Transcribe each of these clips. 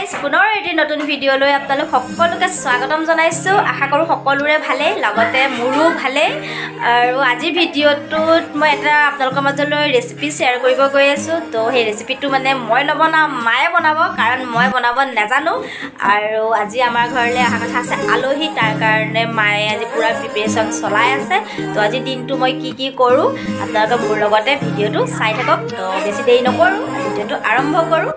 Guys, পুনৰ এটি নতুন ভিডিঅ'লৈ আপোনালোক সকলোকে স্বাগতম জনাইছোঁ। আশা কৰোঁ সকলোৰে ভালেই, লগতে মোৰো ভালেই। আৰু আজিৰ ভিডিঅ'টোত মই এটা আপোনালোকৰ মাজলৈ ৰেচিপি শ্বেয়াৰ কৰিব গৈ আছোঁ। তো সেই ৰেচিপিটো মানে মই নবনাওঁ, মায়ে বনাব, কাৰণ মই বনাব নাজানো। আৰু আজি আমাৰ ঘৰলৈ অহা কথা আছে আলহী, তাৰ কাৰণে মায়ে আজি পূৰা প্ৰিপেৰেশ্যন চলাই আছে। তো আজি দিনটো মই কি কি কৰোঁ আপোনালোকে মোৰ লগতে ভিডিঅ'টো চাই থাকক। তো বেছি দেৰি নকৰোঁ, ভিডিঅ'টো আৰম্ভ কৰোঁ।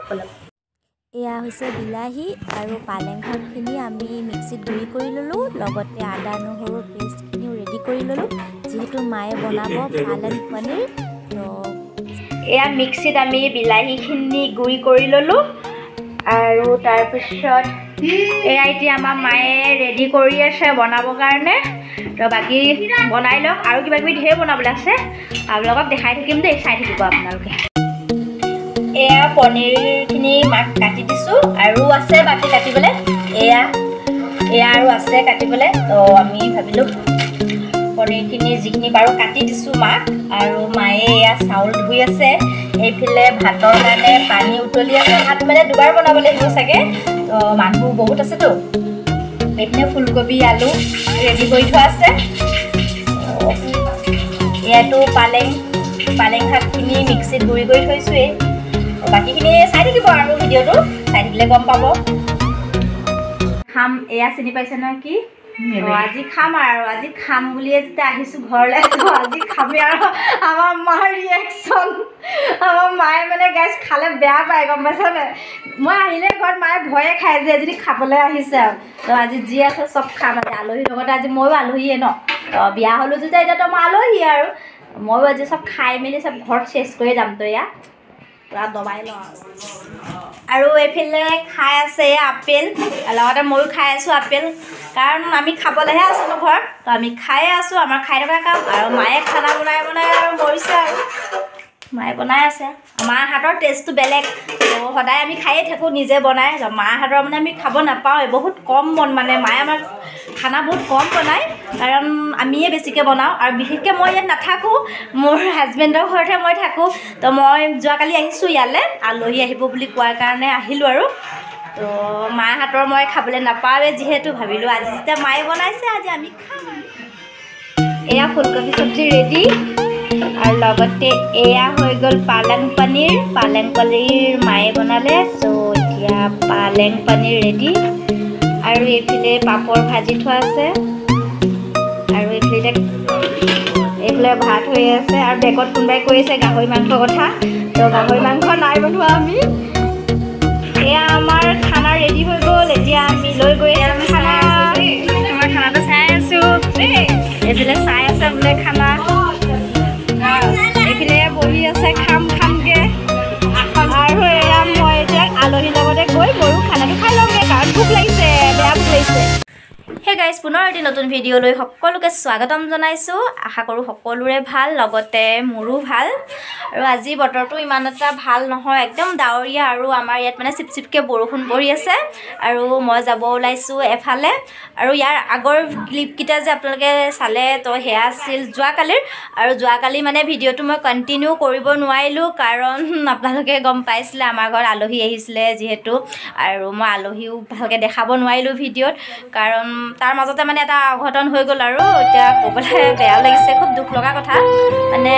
এয়া হৈছে বিলাহী আৰু পালেং শাকখিনি আমি মিক্সিত গুড়ি কৰি ল'লোঁ, লগতে আদা নহৰু পেষ্টখিনিও ৰেডি কৰি ল'লোঁ, যিহেতু মায়ে বনাব পালেং পনীৰ। তো এয়া মিক্সিত আমি বিলাহীখিনি গুড়ি কৰি ল'লোঁ আৰু তাৰপিছত এয়া এতিয়া আমাৰ মায়ে ৰেডি কৰি আছে বনাবৰ কাৰণে। তো বাকী বনাই লওক, আৰু কিবা কিবি ঢেৰ বনাবলৈ আছে, আপোনালোকক দেখাই থাকিম দেই, চাই থাকিব আপোনালোকে। এয়া পনীৰখিনি মাক কাটি দিছোঁ, আৰু আছে বাকী কাটিবলৈ। এয়া এয়া আৰু আছে কাটিবলৈ। তো আমি ভাবিলোঁ পনীৰখিনি যিখিনি পাৰোঁ কাটি দিছোঁ মাক। আৰু মায়ে এয়া চাউল ধুই আছে, এইফালে ভাতৰ কাৰণে পানী উতলি আছে। ভাত মানে দুবাৰ বনাব লাগিব চাগে, তো মানুহ বহুত আছেতো। এইপিনে ফুলকবি আলু ৰেডি কৰি থোৱা আছে। ইয়াতো পালেং পালেং শাকখিনি মিক্সিত গুড়ি কৰি থৈছোঁৱেই। বাকীখিনি চাই থাকিব আৰু ভিডিঅ'টো চাই থাকিলে গম পাব। খাম, এয়া চিনি পাইছে নহয় কি? আজি খাম আৰু, আজি খাম বুলিয়ে যেতিয়া আহিছোঁ ঘৰলৈ, আজি খামেই আৰু। আমাৰ মাৰ ৰিয়েকশ্যন, আমাৰ মায়ে মানে গাইজ খালে বেয়া পায়, গম পাইছে নাই? মই আহিলে ঘৰত মায়ে ভয়ে খায় যে এজনী খাবলৈ আহিছে আৰু। তো আজি যি আছে চব খাম আজি আলহীৰ লগতে। আজি ময়ো আলহীয়ে ন, তো বিয়া হ'লোঁ যেতিয়া এতিয়াতো মই আলহী আৰু। ময়ো আজি চব খাই মেলি চব ঘৰত চেচ কৰি যাম। তো এয়া পূৰা দবাই লওঁ আৰু। এইফালে খাই আছে এয়া আপেল, লগতে ময়ো খাই আছোঁ আপেল, কাৰণ আমি খাবলৈহে আছোঁ ন ঘৰত। তো আমি খায়ে আছোঁ, আমাৰ খাই থকা কাম। আৰু মায়ে খানা বনাই বনাই আৰু মৰিছে, আৰু মায়ে বনাই আছে। মাৰ হাতৰ টেষ্টটো বেলেগ, তো সদায় আমি খায়ে থাকোঁ নিজে বনাই। মাৰ হাতৰ মানে আমি খাব নাপাওঁৱেই, বহুত কম মন মানে মায়ে আমাক খানা বহুত কম বনায়, কাৰণ আমিয়ে বেছিকৈ বনাওঁ। আৰু বিশেষকৈ মই ইয়াত নাথাকোঁ, মোৰ হাজবেণ্ডৰ ঘৰতহে মই থাকোঁ। তো মই যোৱাকালি আহিছোঁ ইয়ালৈ, আলহী আহিব বুলি কোৱাৰ কাৰণে আহিলোঁ আৰু। তো মাৰ হাতৰ মই খাবলৈ নাপাওঁৱেই যিহেতু, ভাবিলোঁ আজি যেতিয়া মায়ে বনাইছে আজি আমি খাম। এয়া ফুলকবি চব্জি ৰেডি, আৰু লগতে এয়া হৈ গ'ল পালেং পনীৰ। পালেং পনীৰ মায়ে বনালে, চ' এতিয়া পালেং পনীৰ ৰেডি। আৰু এইফালে পাপৰ ভাজি থোৱা আছে, আৰু এইফালে এইফালে ভাত হৈ আছে। আৰু বেগত কোনোবাই কৈ আছে গাহৰি মাংসৰ কথা, তো গাহৰি মাংস নাই বনোৱা আমি। এয়া আমাৰ খানা ৰেডি হৈ গ'ল, এতিয়া আমি লৈ গৈ আছোঁ খানা। আমাৰ খানাটো চাই আছোঁ, এইফালে চাই আছে বোলে খানা, এইফালে বহি আছে খাম খামকৈ। আৰু এয়া মই এতিয়া আলহীৰ লগতে গৈ ময়ো খানাটো খাই ল'মগৈ, কাৰণ ভোক লাগিছে, বেয়া ভোক লাগিছে। হে গাইজ, পুনৰ এটি নতুন ভিডিঅ'লৈ সকলোকে স্বাগতম জনাইছোঁ। আশা কৰোঁ সকলোৰে ভাল, লগতে মোৰো ভাল। আৰু আজি বতৰটো ইমান এটা ভাল নহয়, একদম ডাৱৰীয়া, আৰু আমাৰ ইয়াত মানে চিপচিপকৈ বৰষুণ পৰি আছে। আৰু মই যাব ওলাইছোঁ এফালে। আৰু ইয়াৰ আগৰ ক্লিপকেইটা যে আপোনালোকে চালে, তো সেয়া আছিল যোৱাকালিৰ। আৰু যোৱাকালি মানে ভিডিঅ'টো মই কণ্টিনিউ কৰিব নোৱাৰিলোঁ, কাৰণ আপোনালোকে গম পাইছিলে আমাৰ ঘৰত আলহী আহিছিলে যিহেতু, আৰু মই আলহীও ভালকৈ দেখাব নোৱাৰিলোঁ ভিডিঅ'ত, কাৰণ তাৰ মাজতে মানে এটা অঘটন হৈ গ'ল। আৰু এতিয়া ক'বলৈ বেয়াও লাগিছে, খুব দুখ লগা কথা। মানে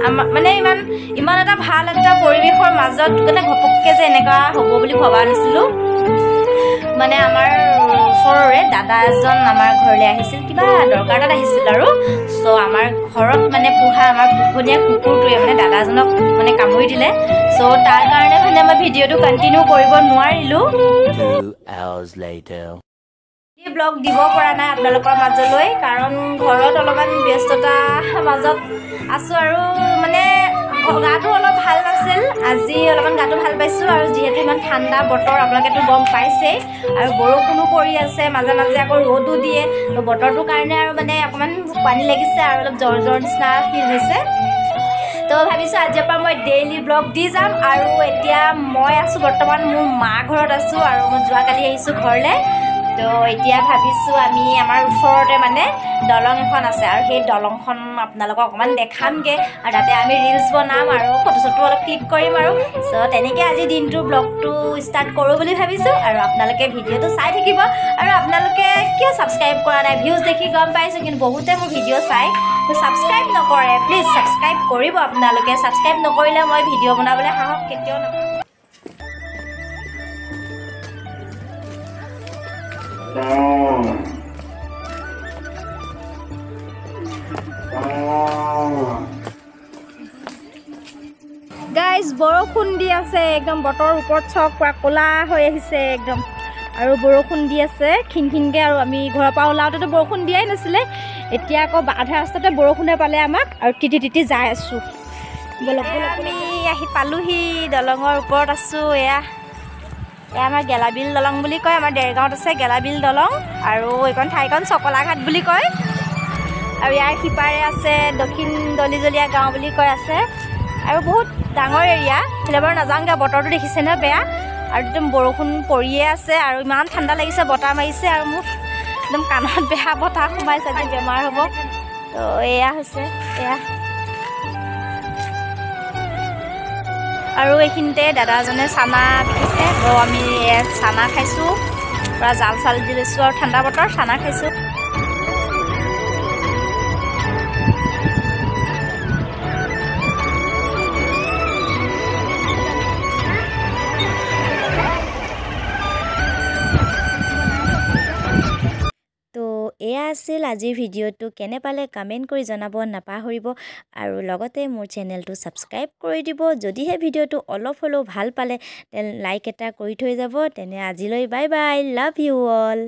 আমাৰ মানে ইমান ইমান এটা ভাল এটা পৰিৱেশৰ মাজত মানে ঘপককৈ যে এনেকুৱা হ'ব বুলি ভবা নাছিলোঁ। মানে আমাৰ ওচৰৰে দাদা এজন আমাৰ ঘৰলৈ আহিছিল, কিবা দৰকাৰ এটাত আহিছিল আৰু। চ' আমাৰ ঘৰত মানে পোহা আমাৰ পোহনীয়া কুকুৰটোৱে মানে দাদাজনক মানে কামুৰি দিলে। চ' তাৰ কাৰণে মানে মই ভিডিঅ'টো কণ্টিনিউ কৰিব নোৱাৰিলোঁ, ব্লগ দিব পৰা নাই আপোনালোকৰ মাজলৈ, কাৰণ ঘৰত অলপমান ব্যস্ততাৰ মাজত আছোঁ। আৰু মানে গাটো অলপ ভাল নাছিল, আজি অলপমান গাটো ভাল পাইছোঁ। আৰু যিহেতু ইমান ঠাণ্ডা বতৰ, আপোনালোকেতো গম পাইছেই, আৰু বৰষুণো পৰি আছে মাজে মাজে, আকৌ ৰ'দো দিয়ে, তো বতৰটোৰ কাৰণে আৰু মানে অকণমান পানী লাগিছে আৰু অলপ জ্বৰ জ্বৰ নিচিনা ফিল হৈছে। তো ভাবিছোঁ আজিৰ পৰা মই ডেইলি ব্লগ দি যাম। আৰু এতিয়া মই আছোঁ বৰ্তমান মোৰ মা ঘৰত আছোঁ, আৰু মই যোৱাকালি আহিছোঁ ঘৰলৈ। তো এতিয়া ভাবিছোঁ আমি আমাৰ ওচৰতে মানে দলং এখন আছে আৰু সেই দলংখন আপোনালোকক অকণমান দেখামগৈ আৰু তাতে আমি ৰিলচ বনাম আৰু ফটো চটো অলপ ক্লিক কৰিম আৰু চ' তেনেকৈ আজি দিনটোৰ ব্লগটো ষ্টাৰ্ট কৰোঁ বুলি ভাবিছোঁ। আৰু আপোনালোকে ভিডিঅ'টো চাই থাকিব। আৰু আপোনালোকে কিয় ছাবস্ক্ৰাইব কৰা নাই, ভিউজ দেখি গম পাইছোঁ কিন্তু বহুতে মোৰ ভিডিঅ' চাই ছাবস্ক্ৰাইব নকৰে। প্লিজ ছাবস্ক্ৰাইব কৰিব আপোনালোকে। ছাবস্ক্ৰাইব নকৰিলে মই ভিডিঅ' বনাবলৈ সাহস কেতিয়াও নাপাওঁ। গাইজ বৰষুণ দি আছে একদম, বতৰ ওপৰত চক পুৰা ক'লা হৈ আহিছে একদম আৰু বৰষুণ দি আছে খিনখিনকৈ। আৰু আমি ঘৰৰ পৰা ওলাওঁতেতো বৰষুণ দিয়াই নাছিলে, এতিয়া আকৌ আধা ৰাস্তাতে বৰষুণে পালে আমাক আৰু তিতি তিতি যাই আছোঁ। ব'লক আমি আহি পালোহি, দলঙৰ ওপৰত আছোঁ। এয়া এয়া আমাৰ গেলাবিল দলং বুলি কয়, আমাৰ দেৰগাঁৱত আছে গেলাবিল দলং। আৰু এইখন ঠাইখন চকলাঘাট বুলি কয় আৰু ইয়াৰ সিপাৰে আছে দক্ষিণ দলিজলীয়া গাঁও বুলি কয় আছে। আৰু বহুত ডাঙৰ এৰিয়া, সেইফালে বাৰু নাযাওঁগৈ, বতৰটো দেখিছে নহয় বেয়া আৰু একদম বৰষুণ পৰিয়ে আছে আৰু ইমান ঠাণ্ডা লাগিছে, বতাহ মাৰিছে আৰু মোৰ একদম কাণত বেয়া বতাহ সোমাইছে, আজি বেমাৰ হ'ব। তো এয়া হৈছে এয়া। আৰু এইখিনিতে দাদাজনে চানা বিকিছে, তো আমি ইয়াত চানা খাইছোঁ, পূৰা জাল চাল দি লৈছোঁ আৰু ঠাণ্ডা বতৰ চানা খাইছোঁ। এয়া আছিল আজিৰ ভিডিঅ'টো। কেনে পালে কমেণ্ট কৰি জনাব নাপাহৰিব আৰু লগতে মোৰ চেনেলটো ছাবস্ক্ৰাইব কৰি দিব। যদিহে ভিডিঅ'টো অলপ হ'লেও ভাল পালে তেনে লাইক এটা কৰি থৈ যাব। তেনে আজিলৈ bye bye, love you all.